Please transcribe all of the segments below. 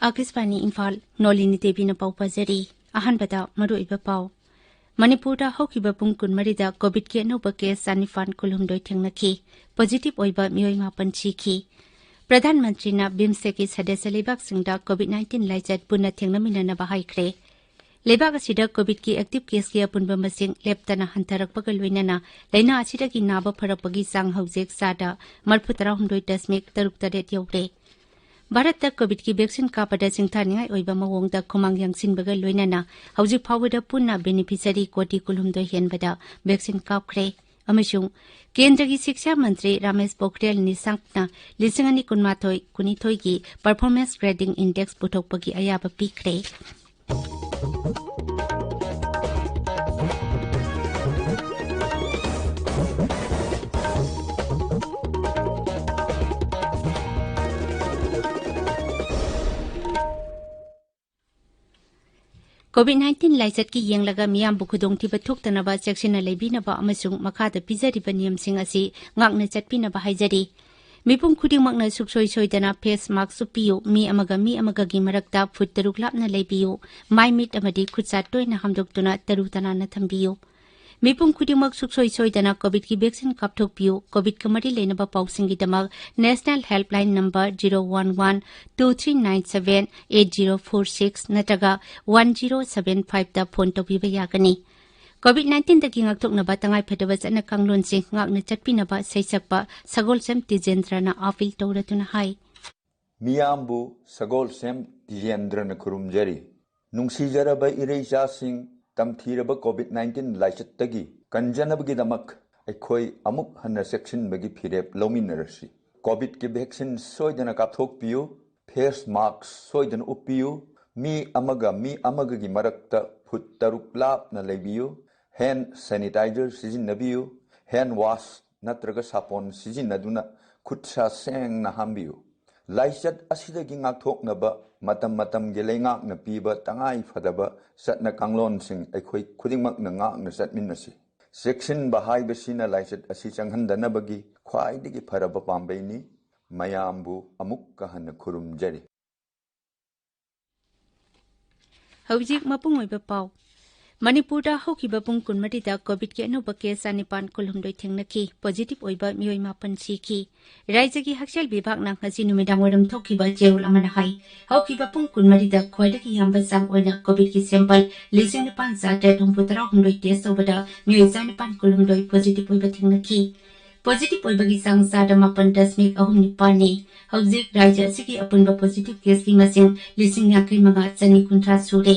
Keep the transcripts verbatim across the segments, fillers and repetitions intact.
ꯑꯥꯀꯥꯁꯕꯥꯅꯤ ꯏꯝꯐꯥꯜ, ꯅꯣꯂꯤꯅꯤ ꯗꯦꯕꯤꯅ ꯄꯥꯎ ꯄꯥꯖꯔꯤ꯫ ꯑꯍꯥꯟꯕꯗ ꯃꯔꯨꯑꯣꯏꯕ ꯄꯥꯎ꯫ ꯃꯅꯤꯄꯨꯔꯗ ꯍꯧꯈꯤꯕ ꯄꯨꯡ ꯀꯨꯟꯃꯔꯤꯗ ꯀꯣꯚꯤꯗꯀꯤ ꯑꯅꯧꯕ ꯀꯦꯁ ꯆꯥꯅꯤꯄꯥꯟ ꯀꯨꯟꯍꯨꯝꯗꯣꯏ ꯊꯦꯡꯅꯈꯤ꯫ ꯄꯣꯖꯤꯇꯤꯚ ꯑꯣꯏꯕ ꯃꯤꯑꯣꯏ ꯃꯥꯄꯟ ꯁꯤꯈꯤ꯫ ꯄ꯭ꯔꯙꯥꯟ ꯃꯟꯇ꯭ꯔꯤꯅ ꯕꯤꯝꯁꯇꯦꯛꯀꯤ ꯁꯗꯁ꯭ꯌ ꯂꯩꯕꯥꯛꯁꯤꯡꯗ ꯀꯣꯚꯤꯗ ꯅꯥꯏꯟꯇꯤꯟ ꯂꯥꯏꯆꯠ ꯄꯨꯟꯅ ꯊꯦꯡꯅꯃꯤꯟꯅꯅꯕ ꯍꯥꯏꯈ꯭ꯔꯦ꯫ ꯂꯩꯕꯥꯛ ꯑꯁꯤꯗ ꯀꯣꯚꯤꯗꯀꯤ ꯑꯦꯛꯇꯤꯚ ꯀꯦꯁꯀꯤ ꯑꯄꯨꯟꯕ ꯃꯁꯤꯡ ꯂꯦꯞꯇꯅ ꯍꯟꯊꯔꯛꯄꯒ ꯂꯣꯏꯅꯅ ꯂꯥꯏꯅꯥ ꯑꯁꯤꯗꯒꯤ ꯅꯥꯕ ꯐꯔꯛꯄꯒꯤ ꯆꯥꯡ ꯍꯧꯖꯤꯛ ꯆꯥꯗ ꯃꯔꯤꯐꯨ ꯇꯔꯥꯍꯨꯝꯗꯣꯏ ꯗꯁꯃꯤꯛ ꯇꯔꯨꯛ ꯇꯔꯦꯠ ꯌꯧꯔꯦ꯫ ꯚꯥꯔꯠꯇ ꯀꯣꯚꯤꯗꯀꯤ ꯚꯦꯛꯁꯤꯟ ꯀꯥꯞꯄꯗ ꯁꯤꯡꯊꯥꯅꯤꯡꯉꯥꯏ ꯑꯣꯏꯕ ꯃꯑꯣꯡꯗ ꯈꯨꯃꯥꯡ ꯌꯥꯡꯁꯤꯟꯕꯒ ꯂꯣꯏꯅꯅ ꯍꯧꯖꯤꯛ ꯐꯥꯎꯕꯗ ꯄꯨꯟꯅ ꯕꯦꯅꯤꯐꯤꯁꯔꯤ ꯀꯣꯇꯤ ꯀꯨꯟꯍꯨꯝꯗꯣꯏ ꯍꯦꯟꯕꯗ ꯚꯦꯛꯁꯤꯟ ꯀꯥꯞꯈ꯭ꯔꯦ꯫ ꯑꯃꯁꯨꯡ ꯀꯦꯟꯗ꯭ꯔꯒꯤ ꯁꯤꯛꯁꯥ ꯃꯟꯇ꯭ꯔꯤ ꯔꯥꯃꯦꯁ ꯄꯣꯈ꯭ꯔꯤꯌꯥꯜ ꯅꯤꯁꯥꯡꯛꯅ ꯂꯤꯁꯤꯡ ꯑꯅꯤ ꯀꯨꯟꯃꯥꯊꯣꯏ ꯀꯨꯟꯅꯤꯊꯣꯏꯒꯤ ꯄꯔꯐꯣꯔꯃꯦꯟꯁ ꯒ꯭ꯔꯦꯗꯤꯡ ꯏꯟꯗꯦꯛꯁ ꯄꯨꯊꯣꯛꯄꯒꯤ ꯑꯌꯥꯕ ꯄꯤꯈ꯭ꯔꯦ꯫ ꯀꯣꯚꯤꯗ ꯅꯥꯏꯟꯇꯤꯟ ꯂꯥꯏꯆꯠꯀꯤ ꯌꯦꯡꯂꯒ ꯃꯤꯌꯥꯝꯕꯨ ꯈꯨꯗꯣꯡꯊꯤꯕ ꯊꯣꯛꯇꯅꯕ ꯆꯦꯛꯁꯤꯟꯅ ꯂꯩꯕꯤꯅꯕ ꯑꯃꯁꯨꯡ ꯃꯈꯥꯗ ꯄꯤꯖꯔꯤꯕ ꯅꯤꯌꯝꯁꯤꯡ ꯑꯁꯤ ꯉꯥꯛꯅ ꯆꯠꯄꯤꯅꯕ ꯍꯥꯏꯖꯔꯤ꯫ ꯃꯤꯄꯨꯝ ꯈꯨꯗꯤꯡꯃꯛꯅ ꯁꯨꯡꯁꯣꯏ ꯁꯣꯏꯗꯅ ꯐꯦꯁ ꯃꯥꯁꯛ ꯎꯞꯄꯤꯌꯨ, ꯃꯤ ꯑꯃꯒ ꯃꯤ ꯑꯃꯒꯒꯤ ꯃꯔꯛꯇ ꯐꯨꯠ ꯇꯔꯨꯛ ꯂꯥꯞꯅ ꯂꯩꯕꯤꯌꯨ, ꯃꯥꯏ ꯃꯤꯠ ꯑꯃꯗꯤ ꯈꯨꯠꯁꯥ ꯇꯣꯏꯅ ꯍꯥꯝꯗꯣꯛꯇꯨꯅ ꯇꯔꯨ ꯇꯅꯥꯟꯅ ꯊꯝꯕꯤꯌꯨ꯫ ꯃꯤꯄꯨꯝ ꯈꯨꯗꯤꯡꯃꯛ ꯁꯨꯡꯁꯣꯏ ꯁꯣꯏꯗꯅ ꯀꯣꯚꯤꯗꯀꯤ ꯚꯦꯛꯁꯤꯟ ꯀꯥꯞꯊꯣꯛꯄꯤꯌꯨ꯫ ꯀꯣꯚꯤꯗꯀ ꯃꯔꯤ ꯂꯩꯅꯕ ꯄꯥꯎꯁꯤꯡꯒꯤꯗꯃꯛ national helpline number zero one one two three nine seven eight zero four six ꯅꯠꯇ꯭ꯔꯒ ꯋꯥꯟ ꯖꯤꯔꯣ ꯁꯚꯦꯟ ꯐꯥꯏꯚꯇ ꯐꯣꯟ ꯇꯧꯕꯤꯕ ꯌꯥꯒꯅꯤ꯫ ꯀꯣꯚꯤꯗ ꯅꯥꯏꯟꯇꯤꯟꯗꯒꯤ ꯉꯥꯛꯊꯣꯛꯅꯕ ꯇꯉꯥꯏꯐꯗꯕ ꯆꯠꯅ ꯀꯥꯡꯂꯣꯟꯁꯤꯡ ꯉꯥꯛꯅ ꯆꯠꯄꯤꯅꯕ ꯁꯩꯁꯛꯄ ꯁꯒꯣꯜꯁꯦꯝ ꯇꯤꯖꯦꯟꯗ꯭ꯔꯅ ꯑꯥꯄꯤꯜ ꯇꯧꯔꯗꯨꯅ ꯍꯥꯏ꯫ ꯃꯤꯌꯥꯝꯕꯨ ꯁꯒꯣꯜꯁꯦꯝ ꯇꯤꯖꯦꯟꯗ꯭ꯔꯅ ꯈꯨꯔꯨꯝꯖꯔꯤ꯫ ꯅꯨꯡꯁꯤꯖꯔꯕ ꯏꯔꯩꯆꯥꯁꯤꯡ, ꯇꯝꯊꯤꯔꯕ ꯀꯣꯚꯤꯗ ꯅꯥꯏꯟꯇꯤꯟ ꯂꯥꯏꯆꯠꯇꯒꯤ ꯀꯟꯖꯅꯕꯒꯤꯗꯃꯛ ꯑꯩꯈꯣꯏ ꯑꯃꯨꯛ ꯍꯟꯅ ꯆꯦꯛꯁꯤꯟꯕꯒꯤ ꯐꯤꯔꯦꯞ ꯂꯧꯃꯤꯟꯅꯔꯁꯤ꯫ ꯀꯣꯚꯤꯗꯀꯤ ꯚꯦꯛꯁꯤꯟ ꯁꯣꯏꯗꯅ ꯀꯥꯞꯊꯣꯛꯄꯤꯌꯨ, ꯐꯦꯁ ꯃꯥꯁꯛ ꯁꯣꯏꯗꯅ ꯎꯞꯄꯤꯌꯨ, ꯃꯤ ꯑꯃꯒ ꯃꯤ ꯑꯃꯒꯒꯤ ꯃꯔꯛꯇ ꯐꯨꯠ ꯇꯔꯨꯛ ꯂꯥꯞꯅ ꯂꯩꯕꯤꯌꯨ, ꯍꯦꯟ ꯁꯦꯅꯤꯇꯥꯏꯖꯔ ꯁꯤꯖꯤꯟꯅꯕꯤꯌꯨ, ꯍꯦꯟ ꯋꯥꯁ ꯅꯠꯇ꯭ꯔꯒ ꯁꯥꯄꯣꯟ ꯁꯤꯖꯤꯟꯅꯗꯨꯅ ꯈꯨꯠ ꯁꯥ ꯁꯦꯡꯅ ꯍꯥꯝꯕꯤꯌꯨ꯫ ꯂꯥꯏꯆꯠ ꯑꯁꯤꯗꯒꯤ ꯉꯥꯛꯊꯣꯛꯅꯕ ꯃꯇꯝ ꯃꯇꯝꯒꯤ ꯂꯩꯉꯥꯛꯅ ꯄꯤꯕ ꯇꯉꯥꯏ ꯐꯗꯕ ꯆꯠꯅ ꯀꯥꯡꯂꯣꯟꯁꯤꯡ ꯑꯩꯈꯣꯏ ꯈꯨꯗꯤꯡꯃꯛꯅ ꯉꯥꯛꯅ ꯆꯠꯃꯤꯟꯅꯁꯤ꯫ ꯆꯦꯛꯁꯤꯟꯕ ꯍꯥꯏꯕꯁꯤꯅ ꯂꯥꯏꯆꯠ ꯑꯁꯤ ꯆꯪꯍꯟꯗꯅꯕꯒꯤ ꯈ꯭ꯋꯥꯏꯗꯒꯤ ꯐꯔꯕ ꯄꯥꯝꯕꯩꯅꯤ꯫ ꯃꯌꯥꯝꯕꯨ ꯑꯃꯨꯛꯀ ꯍꯟꯅ ꯈꯨꯔꯨꯝꯖꯔꯤ꯫ ꯍꯧꯖꯤꯛ ꯃꯄꯨꯡ ꯑꯣꯏꯕ ꯄꯥꯎ꯫ ꯃꯅꯤꯄꯨꯔꯗ ꯍꯧꯈꯤꯕ ꯄꯨꯡ ꯀꯨꯟꯃꯔꯤꯗ ꯀꯣꯚꯤꯗꯀꯤ ꯑꯅꯧꯕ ꯀꯦꯁ ꯆꯥꯅꯤꯄꯥꯟ ꯀꯨꯟꯍꯨꯝꯗꯣꯏ ꯊꯦꯡꯅꯈꯤ꯫ ꯄꯣꯖꯤꯇꯤꯚ ꯑꯣꯏꯕ ꯃꯤꯑꯣꯏ ꯃꯥꯄꯟ ꯁꯤꯈꯤ꯫ ꯔꯥꯏꯖ꯭ꯌꯒꯤ ꯍꯛꯁꯦꯜ ꯕꯤꯚꯥꯒꯅ ꯉꯁꯤ ꯅꯨꯃꯤꯗꯥꯡ ꯋꯥꯏꯔꯝ ꯊꯣꯛꯈꯤꯕ ꯆꯦꯔꯣꯜ ꯑꯃꯅ ꯍꯥꯏ, ꯍꯧꯈꯤꯕ ꯄꯨꯡ ꯀꯨꯟꯃꯔꯤꯗ ꯈ꯭ꯋꯥꯏꯗꯒꯤ ꯌꯥꯝꯕ ꯆꯥꯡ ꯑꯣꯏꯅ ꯀꯣꯚꯤꯗꯀꯤ ꯁꯦꯝꯄꯜ ꯂꯤꯁꯤꯡ ꯅꯤꯄꯥꯟ ꯆꯥꯇꯔꯦꯠ ꯍꯨꯝꯐꯨ ꯇꯔꯥꯍꯨꯝꯗꯣꯏ ꯇꯦꯁ ꯇꯧꯕꯗ ꯃꯤꯑꯣꯏ ꯆꯥꯅꯤꯄꯥꯟ ꯀꯨꯟꯍꯨꯝꯗꯣꯏ ꯄꯣꯖꯤꯇꯤꯚ ꯑꯣꯏꯕ ꯊꯦꯡꯅꯈꯤ꯫ ꯄꯣꯖꯤꯇꯤꯚ ꯑꯣꯏꯕꯒꯤ ꯆꯥꯡ ꯆꯥꯗ ꯃꯥꯄꯟ ꯗꯁꯃꯤꯛ ꯑꯍꯨꯝ ꯅꯤꯄꯥꯟꯅꯤ꯫ ꯍꯧꯖꯤꯛ ꯔꯥꯏꯖ꯭ꯌ ꯑꯁꯤꯒꯤ ꯑꯄꯨꯟꯕ ꯄꯣꯖꯤꯇꯤꯚ ꯀꯦꯁꯀꯤ ꯃꯁꯤꯡ ꯂꯤꯁꯤꯡ ꯌꯥꯡꯈꯩ ꯃꯉꯥ ꯆꯅꯤ ꯀꯨꯟꯊ꯭ꯔꯥ ꯁꯨꯔꯦ꯫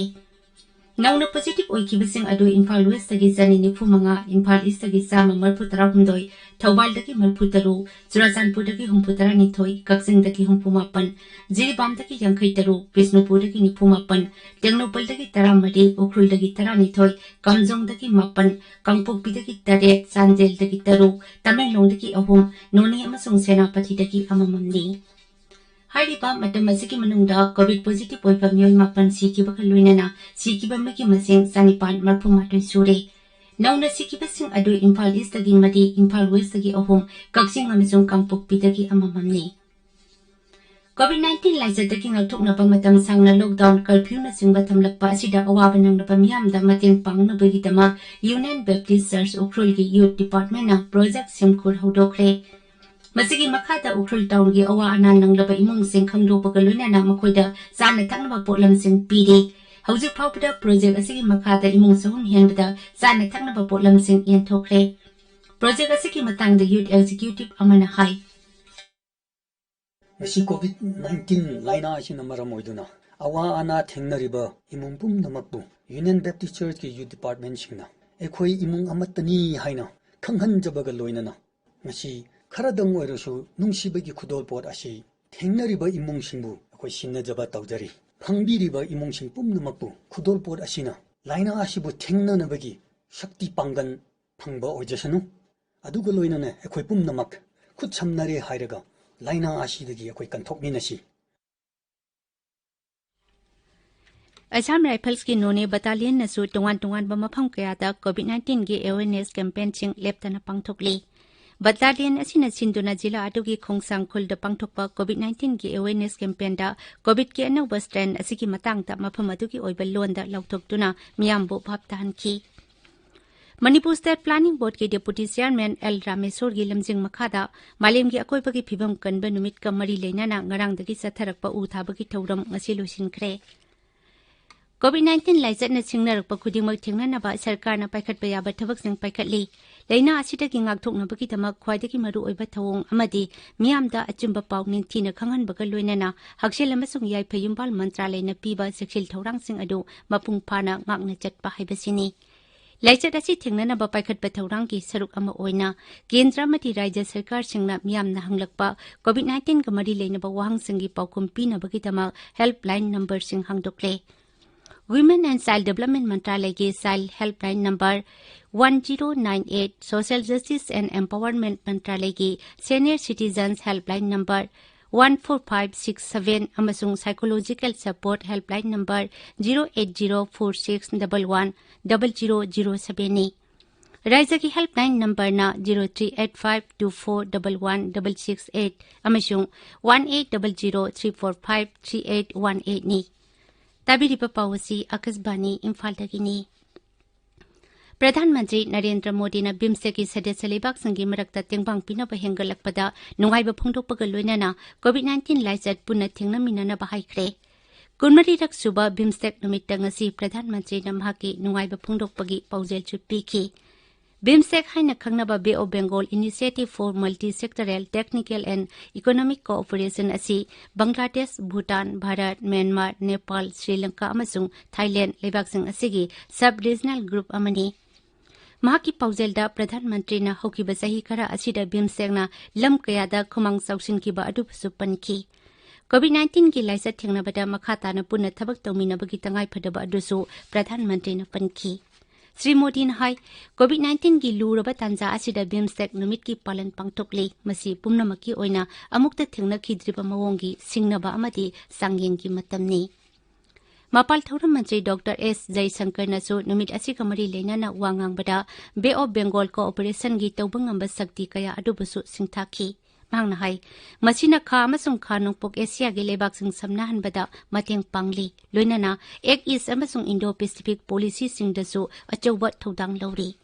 ꯅꯧꯅ ꯄꯣꯖꯤꯇꯤꯚ ꯑꯣꯏꯈꯤꯕꯁꯤꯡ ꯑꯗꯨ ꯏꯝꯐꯥꯜ ꯋꯦꯁꯇꯒꯤ ꯆꯅꯤ ꯅꯤꯐꯨ ꯃꯉꯥ, ꯏꯝꯐꯥꯜ ꯏꯁꯇꯒꯤ ꯆꯥꯝꯃ ꯃꯔꯤꯐꯨ ꯇꯔꯥꯍꯨꯝꯗꯣꯏ, ꯊꯧꯕꯥꯜꯗꯒꯤ ꯃꯔꯤꯐꯨ ꯇꯔꯨꯛ, ꯆꯨꯔꯥꯆꯥꯟꯄꯨꯔꯗꯒꯤ ꯍꯨꯝꯐꯨ ꯇꯔꯥꯅꯤꯊꯣꯏ, ꯀꯛꯆꯤꯡꯗꯒꯤ ꯍꯨꯝꯐꯨ ꯃꯥꯄꯟ, ꯖꯤꯔꯤꯕꯥꯝꯗꯒꯤ ꯌꯥꯡꯈꯩ ꯇꯔꯨꯛ, ꯕꯤꯁꯅꯨꯄꯨꯔꯗꯒꯤ ꯅꯤꯐꯨ ꯃꯥꯄꯟ, ꯇꯦꯡꯅꯧꯄꯜꯗꯒꯤ ꯇꯔꯥꯃꯔꯤ, ꯎꯈ꯭ꯔꯨꯜꯗꯒꯤ ꯇꯔꯥꯅꯤꯊꯣꯏ, ꯀꯥꯝꯖꯣꯡꯗꯒꯤ ꯃꯥꯄꯟ, ꯀꯥꯡꯄꯣꯛꯄꯤꯗꯒꯤ ꯇꯔꯦꯠ, ꯆꯥꯟꯗꯦꯜꯗꯒꯤ ꯇꯔꯨꯛ, ꯇꯃꯦꯡꯂꯣꯡꯗꯒꯤ ꯑꯍꯨꯝ, ꯅꯣꯅꯦ ꯑꯃꯁꯨꯡ ꯁꯦꯅꯥꯄꯇꯤꯗꯒꯤ ꯑꯃꯃꯝꯅꯤ꯫ ꯍꯥꯏꯔꯤꯕ ꯃꯇꯝ ꯑꯁꯤꯒꯤ ꯃꯅꯨꯡꯗ ꯀꯣꯚꯤꯗ ꯄꯣꯖꯤꯇꯤꯚ ꯑꯣꯏꯕ ꯃꯤꯑꯣꯏ ꯃꯥꯄꯟ ꯁꯤꯈꯤꯕꯒ ꯂꯣꯏꯅꯅ ꯁꯤꯈꯤꯕ ꯃꯤꯒꯤ ꯃꯁꯤꯡ ꯆꯥꯅꯤꯄꯥꯟ ꯃꯔꯤꯐꯨ ꯃꯥꯊꯣꯏ ꯁꯨꯔꯦ꯫ ꯅꯧꯅ ꯁꯤꯈꯤꯕꯁꯤꯡ ꯑꯗꯨ ꯏꯝꯐꯥꯜ ꯏꯁꯇꯒꯤ ꯃꯔꯤ, ꯏꯝꯐꯥꯜ ꯋꯦꯁꯇꯒꯤ ꯑꯍꯨꯝ, ꯀꯛꯆꯤꯡ ꯑꯃꯁꯨꯡ ꯀꯥꯡꯄꯣꯛꯄꯤꯗꯒꯤ ꯑꯃꯃꯝꯅꯤ꯫ ꯀꯣꯚꯤꯗ ꯅꯥꯏꯟꯇꯤꯟ ꯂꯥꯏꯆꯠꯇꯒꯤ ꯉꯥꯛꯊꯣꯛꯅꯕ ꯃꯇꯝ ꯁꯥꯡꯅ ꯂꯣꯛꯗꯥꯎꯟ, ꯀꯔꯐ꯭ꯌꯨꯅꯆꯤꯡꯕ ꯊꯝꯂꯛꯄ ꯑꯁꯤꯗ ꯑꯋꯥꯕ ꯅꯪꯂꯕ ꯃꯤꯌꯥꯝꯗ ꯃꯇꯦꯡ ꯄꯥꯡꯅꯕꯒꯤꯗꯃꯛ ꯌꯨꯅꯤꯌꯟ ꯕꯦꯞꯇꯤꯁ ꯆꯔꯆ ꯎꯈ꯭ꯔꯨꯜꯒꯤ ꯌꯨꯊ ꯗꯤꯄꯥꯔꯠꯃꯦꯟꯅ ꯄ꯭ꯔꯣꯖꯦꯛ ꯁꯦꯝꯈꯨꯔ ꯍꯧꯗꯣꯛꯈ꯭ꯔꯦ꯫ ꯃꯁꯤꯒꯤ ꯃꯈꯥꯗ ꯎꯈ꯭ꯔꯨꯜ ꯇꯥꯎꯟꯒꯤ ꯑꯋꯥ ꯑꯅꯥ ꯅꯪꯂꯕ ꯏꯃꯨꯡꯁꯤꯡ ꯈꯪꯗꯣꯛꯄꯒ ꯂꯣꯏꯅꯅ ꯃꯈꯣꯏꯗ ꯆꯥꯅ ꯊꯛꯅꯕ ꯄꯣꯠꯂꯝꯁꯤꯡ ꯄꯤꯔꯤ꯫ ꯍꯧꯖꯤꯛ ꯐꯥꯎꯕꯗ ꯄ꯭ꯔꯣꯖꯦꯛ ꯑꯁꯤꯒꯤ ꯃꯈꯥꯗ ꯏꯃꯨꯡ ꯆꯍꯨꯝ ꯍꯦꯟꯕꯗ ꯆꯥꯅ ꯊꯛꯅꯕ ꯄꯣꯠꯂꯝꯁꯤꯡ ꯌꯦꯟꯊꯣꯛꯈ꯭ꯔꯦ꯫ ꯄ꯭ꯔꯣꯖꯦꯛ ꯑꯁꯤꯒꯤ ꯃꯇꯥꯡꯗ ꯌꯨꯊ ꯑꯦꯛꯖꯤꯀ꯭ꯌꯨꯇꯤꯚ ꯑꯃꯅ ꯍꯥꯏ, ꯉꯁꯤ ꯀꯣꯚꯤꯗ ꯅꯥꯏꯟꯇꯤꯟ ꯂꯥꯏꯅꯥ ꯑꯁꯤꯅ ꯃꯔꯝ ꯑꯣꯏꯗꯨꯅ ꯑꯋꯥ ꯑꯅꯥ ꯊꯦꯡꯅꯔꯤꯕ ꯏꯃꯨꯡ ꯄꯨꯝꯅꯃꯛꯄꯨ ꯌꯨꯅꯤꯌꯟ ꯕꯦꯞꯇꯤꯁ ꯆꯔꯆꯀꯤ ꯌꯨꯊ ꯗꯤꯄꯥꯔꯠꯃꯦꯟꯁꯤꯡꯅ ꯑꯩꯈꯣꯏ ꯏꯃꯨꯡ ꯑꯃꯠꯇꯅꯤ ꯍꯥꯏꯅ ꯈꯪꯍꯟꯖꯕꯒ ꯂꯣꯏꯅꯅ ꯉꯁꯤ ꯈꯔꯗꯪ ꯑꯣꯏꯔꯁꯨ ꯅꯨꯡꯁꯤꯕꯒꯤ ꯈꯨꯗꯣꯜꯄꯣꯠ ꯑꯁꯤ ꯊꯦꯡꯅꯔꯤꯕ ꯏꯃꯨꯡꯁꯤꯡꯕꯨ ꯑꯩꯈꯣꯏ ꯁꯤꯟꯅꯖꯕ ꯇꯧꯖꯔꯤ꯫ ꯈꯪꯕꯤꯔꯤꯕ ꯏꯃꯨꯡꯁꯤꯡ ꯄꯨꯝꯅꯃꯛꯄꯨ ꯈꯨꯗꯣꯜꯄꯣꯠ ꯑꯁꯤꯅ ꯂꯥꯏꯅꯥ ꯑꯁꯤꯕꯨ ꯊꯦꯡꯅꯅꯕꯒꯤ ꯁꯛꯇꯤ ꯄꯥꯡꯒꯜ ꯐꯪꯕ ꯑꯣꯏꯖꯁꯅꯨ꯫ ꯑꯗꯨꯒ ꯂꯣꯏꯅꯅ ꯑꯩꯈꯣꯏ ꯄꯨꯝꯅꯃꯛ ꯈꯨꯠ ꯁꯝꯅꯔꯦ ꯍꯥꯏꯔꯒ ꯂꯥꯏꯅꯥ ꯑꯁꯤꯗꯒꯤ ꯑꯩꯈꯣꯏ ꯀꯟꯊꯣꯛꯃꯤꯟꯅꯁꯤ꯫ ꯑꯁꯥꯝ ꯔꯥꯏꯐꯜꯁꯀꯤ ꯅꯣꯅꯦ ꯕꯇꯥꯂꯤꯌꯟꯅꯁꯨ ꯇꯣꯉꯥꯟ ꯇꯣꯉꯥꯟꯕ ꯃꯐꯝ ꯀꯌꯥꯗ ꯀꯣꯚꯤꯗ ꯅꯥꯏꯟꯇꯤꯟꯒꯤ ꯑꯦꯋꯦꯔꯅꯦꯁ ꯀꯦꯝꯄꯦꯟꯁꯤꯡ ꯂꯦꯞꯇꯅ ꯄꯥꯡꯊꯣꯛꯂꯤ꯫ ꯕꯇꯥꯂꯤꯌꯟ ꯑꯁꯤꯅ ꯁꯤꯟꯗꯨꯅ ꯖꯤꯂꯥ ꯑꯗꯨꯒꯤ ꯈꯣꯡꯁꯥꯡ ꯈꯨꯜꯗ ꯄꯥꯡꯊꯣꯛꯄ ꯀꯣꯚꯤꯗ ꯅꯥꯏꯟꯇꯤꯟꯒꯤ ꯑꯦꯋꯦꯔꯅꯦꯁ ꯀꯦꯝꯄꯦꯟꯗ ꯀꯣꯚꯤꯗꯀꯤ ꯑꯅꯧꯕ ꯁ꯭ꯇ꯭ꯔꯦꯟ ꯑꯁꯤꯒꯤ ꯃꯇꯥꯡꯗ ꯃꯐꯝ ꯑꯗꯨꯒꯤ ꯑꯣꯏꯕ ꯂꯣꯟꯗ ꯂꯥꯎꯊꯣꯛꯇꯨꯅ ꯃꯤꯌꯥꯝꯕꯨ ꯚꯥꯞ ꯇꯥꯍꯟꯈꯤ꯫ ꯃꯅꯤꯄꯨꯔ ꯁ꯭ꯇꯦꯠ ꯄ꯭ꯂꯥꯅꯤꯡ ꯕꯣꯔꯗꯀꯤ ꯗꯦꯄꯨꯇꯤ ꯆꯤꯌꯥꯔꯃꯦꯟ ꯑꯦꯜ ꯔꯥꯃꯦꯁꯣꯔꯒꯤ ꯂꯝꯖꯤꯡ ꯃꯈꯥꯗ ꯃꯥꯂꯦꯝꯒꯤ ꯑꯀꯣꯏꯕꯒꯤ ꯐꯤꯕꯝ ꯀꯟꯕ ꯅꯨꯃꯤꯠꯀ ꯃꯔꯤ ꯂꯩꯅꯅ ꯉꯔꯥꯡꯗꯒꯤ ꯆꯠꯊꯔꯛꯄ ꯎ ꯊꯥꯕꯒꯤ ꯊꯧꯔꯝ ꯉꯁꯤ ꯂꯣꯏꯁꯤꯟꯈ꯭ꯔꯦ꯫ ꯀꯣꯚꯤꯗ ꯅꯥꯏꯟꯇꯤꯟ ꯂꯥꯏꯆꯠꯅ ꯁꯤꯡꯅꯔꯛꯄ ꯈꯨꯗꯤꯡꯃꯛ ꯊꯦꯡꯅꯅꯕ ꯁꯔꯀꯥꯔꯅ ꯄꯥꯏꯈꯠꯄ ꯌꯥꯕ ꯊꯕꯛꯁꯤꯡ ꯄꯥꯏꯈꯠꯂꯤ꯫ ꯂꯥꯏꯅꯥ ꯑꯁꯤꯗꯒꯤ ꯉꯥꯛꯊꯣꯛꯅꯕꯒꯤꯗꯃꯛ ꯈ꯭ꯋꯥꯏꯗꯒꯤ ꯃꯔꯨꯑꯣꯏꯕ ꯊꯧꯑꯣꯡ ꯑꯃꯗꯤ ꯃꯤꯌꯥꯝꯗ ꯑꯆꯨꯝꯕ ꯄꯥꯎ ꯅꯤꯡꯊꯤꯅ ꯈꯪꯍꯟꯕꯒ ꯂꯣꯏꯅꯅ ꯍꯛꯁꯦꯜ ꯑꯃꯁꯨꯡ ꯌꯥꯏꯐ ꯌꯨꯝꯕꯥꯜ ꯃꯟꯇ꯭ꯔꯥꯂꯌꯅ ꯄꯤꯕ ꯆꯦꯛꯁꯤꯜ ꯊꯧꯔꯥꯡꯁꯤꯡ ꯑꯗꯨ ꯃꯄꯨꯡ ꯐꯥꯅ ꯉꯥꯛꯅ ꯆꯠꯄ ꯍꯥꯏꯕꯁꯤꯅꯤ꯫ ꯂꯥꯏꯆꯠ ꯑꯁꯤ ꯊꯦꯡꯅꯅꯕ ꯄꯥꯏꯈꯠꯄ ꯊꯧꯔꯥꯡꯒꯤ ꯁꯔꯨꯛ ꯑꯃ ꯑꯣꯏꯅ ꯀꯦꯟꯗ꯭ꯔ ꯑꯃꯗꯤ ꯔꯥꯖ꯭ꯌ ꯁꯔꯀꯥꯔꯁꯤꯡꯅ ꯃꯤꯌꯥꯝꯅ ꯍꯪꯂꯛꯄ ꯀꯣꯚꯤꯗ ꯅꯥꯏꯟꯇꯤꯟꯒ ꯃꯔꯤ ꯂꯩꯅꯕ ꯋꯥꯍꯪꯁꯤꯡꯒꯤ ꯄꯥꯎꯈꯨꯝ ꯄꯤꯅꯕꯒꯤꯗꯃꯛ ꯍꯦꯜꯞꯂꯥꯏꯟ ꯅꯝꯕꯔꯁꯤꯡ ꯍꯥꯡꯗꯣꯛꯂꯦ꯫ Women and Child Development ꯃꯟꯇ꯭ꯔꯥꯂꯌꯒꯤ child helpline number one zero nine eight, social justice and empowerment ꯃꯟꯇ꯭ꯔꯥꯂꯌꯒꯤ senior citizens helpline number one four five six seven ꯑꯃꯁꯨꯡ psychological support helpline number zero eight zero four six double one double zero zero ꯁꯚꯦꯟꯅꯤ꯫ ꯔꯥꯏꯖ꯭ꯌꯒꯤ helpline ꯅꯝꯕꯔꯅ zero three eight five two four double one double six eight ꯑꯃꯁꯨꯡ one eight double zero three four five three eight one ꯑꯩꯠꯅꯤ꯫ ꯇꯥꯕꯤꯔꯤꯕ ꯄꯥꯎ ꯑꯁꯤ ꯑꯥꯀꯥꯁꯕꯥꯅꯤ ꯏꯝꯐꯥꯜꯗꯒꯤꯅꯤ꯫ ꯄ꯭ꯔꯙꯥꯟ ꯃꯟꯇ꯭ꯔꯤ ꯅꯔꯦꯟꯗ꯭ꯔ ꯃꯣꯗꯤꯅ ꯕꯤꯝꯁꯇꯦꯛꯀꯤ ꯁꯗꯁ꯭ꯌ ꯂꯩꯕꯥꯛꯁꯤꯡꯒꯤ ꯃꯔꯛꯇ ꯇꯦꯡꯕꯥꯡ ꯄꯤꯅꯕ ꯍꯦꯟꯒꯠꯂꯛꯄꯗ ꯅꯨꯡꯉꯥꯏꯕ ꯐꯣꯡꯗꯣꯛꯄꯒ ꯂꯣꯏꯅꯅ ꯀꯣꯚꯤꯗ ꯅꯥꯏꯟꯇꯤꯟ ꯂꯥꯏꯆꯠ ꯄꯨꯟꯅ ꯊꯦꯡꯅꯃꯤꯟꯅꯅꯕ ꯍꯥꯏꯈ꯭ꯔꯦ꯫ ꯀꯨꯟꯃꯔꯤꯔꯛ ꯁꯨꯕ ꯕꯤꯝꯁꯇꯦꯛ ꯅꯨꯃꯤꯠꯇ ꯉꯁꯤ ꯄ꯭ꯔꯙꯥꯟ ꯃꯟꯇ꯭ꯔꯤꯅ ꯃꯍꯥꯛꯀꯤ ꯅꯨꯡꯉꯥꯏꯕ ꯐꯣꯡꯗꯣꯛꯄꯒꯤ ꯄꯥꯎꯖꯦꯜꯁꯨ ꯄꯤꯈꯤ꯫ ꯕꯤꯝꯁꯇꯦꯛ ꯍꯥꯏꯅ ꯈꯪꯅꯕ Bay of Bengal Initiative for Multi Sectoral Technical and Economic Cooperation ꯑꯁꯤ ꯕꯪꯒ꯭ꯂꯥꯗꯦꯁ, ꯚꯨꯇꯥꯟ, ꯚꯥꯔꯠ, ꯃ꯭ꯌꯥꯟꯃꯥꯔ, ꯅꯦꯄꯥꯜ, ꯁ꯭ꯔꯤ ꯂꯪꯀꯥ ꯑꯃꯁꯨꯡ ꯊꯥꯏꯂꯦꯟꯗ ꯂꯩꯕꯥꯛꯁꯤꯡ ꯑꯁꯤꯒꯤ sub-regional group ꯑꯃꯅꯤ꯫ ꯃꯍꯥꯛꯀꯤ ꯄꯥꯎꯖꯦꯜꯗ ꯄ꯭ꯔꯙꯥꯟ ꯃꯟꯇ꯭ꯔꯤꯅ ꯍꯧꯈꯤꯕ ꯆꯍꯤ ꯈꯔ ꯑꯁꯤꯗ ꯕꯤꯝꯁꯇꯦꯛꯅ ꯂꯝ ꯀꯌꯥꯗ ꯈꯨꯃꯥꯡ ꯆꯥꯎꯁꯤꯟꯈꯤꯕ ꯑꯗꯨꯕꯨꯁꯨ ꯄꯟꯈꯤ꯫ ꯀꯣꯚꯤꯗ ꯅꯥꯏꯟꯇꯤꯟꯒꯤ ꯂꯥꯏꯆꯠ ꯊꯦꯡꯅꯕꯗ ꯃꯈꯥ ꯇꯥꯅ ꯄꯨꯟꯅ ꯊꯕꯛ ꯇꯧꯃꯤꯟꯅꯕꯒꯤ ꯇꯉꯥꯏꯐꯗꯕ ꯑꯗꯨꯁꯨ ꯄ꯭ꯔꯙꯥꯟ ꯃꯟꯇ꯭ꯔꯤꯅ ꯄꯟꯈꯤ꯫ ꯁ꯭ꯔꯤ ꯃꯣꯗꯤꯅ ꯍꯥꯏ, ꯀꯣꯚꯤꯗ ꯅꯥꯏꯟꯇꯤꯟꯒꯤ ꯂꯨꯔꯕ ꯇꯥꯟꯖꯥ ꯑꯁꯤꯗ ꯕꯤꯝꯁꯇꯦꯛ ꯅꯨꯃꯤꯠꯀꯤ ꯄꯥꯂꯟ ꯄꯥꯡꯊꯣꯛꯂꯤ꯫ ꯃꯁꯤ ꯄꯨꯝꯅꯃꯛꯀꯤ ꯑꯣꯏꯅ ꯑꯃꯨꯛꯇ ꯊꯦꯡꯅꯈꯤꯗ꯭ꯔꯤꯕ ꯃꯑꯣꯡꯒꯤ ꯁꯤꯡꯅꯕ ꯑꯃꯗꯤ ꯆꯥꯡꯌꯦꯡꯒꯤ ꯃꯇꯝꯅꯤ꯫ ꯃꯄꯥꯜ ꯊꯧꯔꯝ ꯃꯟꯇ꯭ꯔꯤ ꯗꯣꯛꯇꯔ ꯑꯦꯁ ꯖꯌꯁꯪꯀꯔꯅꯁꯨ ꯅꯨꯃꯤꯠ ꯑꯁꯤꯒ ꯃꯔꯤ ꯂꯩꯅꯅ ꯋꯥ ꯉꯥꯡꯕꯗ, ꯕꯦ ꯑꯣꯐ ꯕꯦꯡꯒꯣꯜ ꯀꯣꯑꯣꯄꯔꯦꯁꯟꯒꯤ ꯇꯧꯕ ꯉꯝꯕ ꯁꯛꯇꯤ ꯀꯌꯥ ꯑꯗꯨꯕꯨꯁꯨ ꯁꯤꯡꯊꯥꯈꯤ꯫ ꯃꯍꯥꯛꯅ ꯍꯥꯏ, ꯃꯁꯤꯅ ꯈꯥ ꯑꯃꯁꯨꯡ ꯈꯥ ꯅꯣꯡꯄꯣꯛ ꯑꯦꯁꯤꯌꯥꯒꯤ ꯂꯩꯕꯥꯛꯁꯤꯡ ꯁꯝꯅꯍꯟꯕꯗ ꯃꯇꯦꯡ ꯄꯥꯡꯂꯤ, ꯂꯣꯏꯅꯅ ꯑꯦꯛ ꯏꯁ ꯑꯃꯁꯨꯡ ꯏꯟꯗꯣ ꯄꯦꯁꯤꯐꯤꯛ ꯄꯣꯂꯤꯁꯤꯁꯤꯡꯗꯁꯨ ꯑꯆꯧꯕ ꯊꯧꯗꯥꯡ ꯂꯧꯔꯤ꯫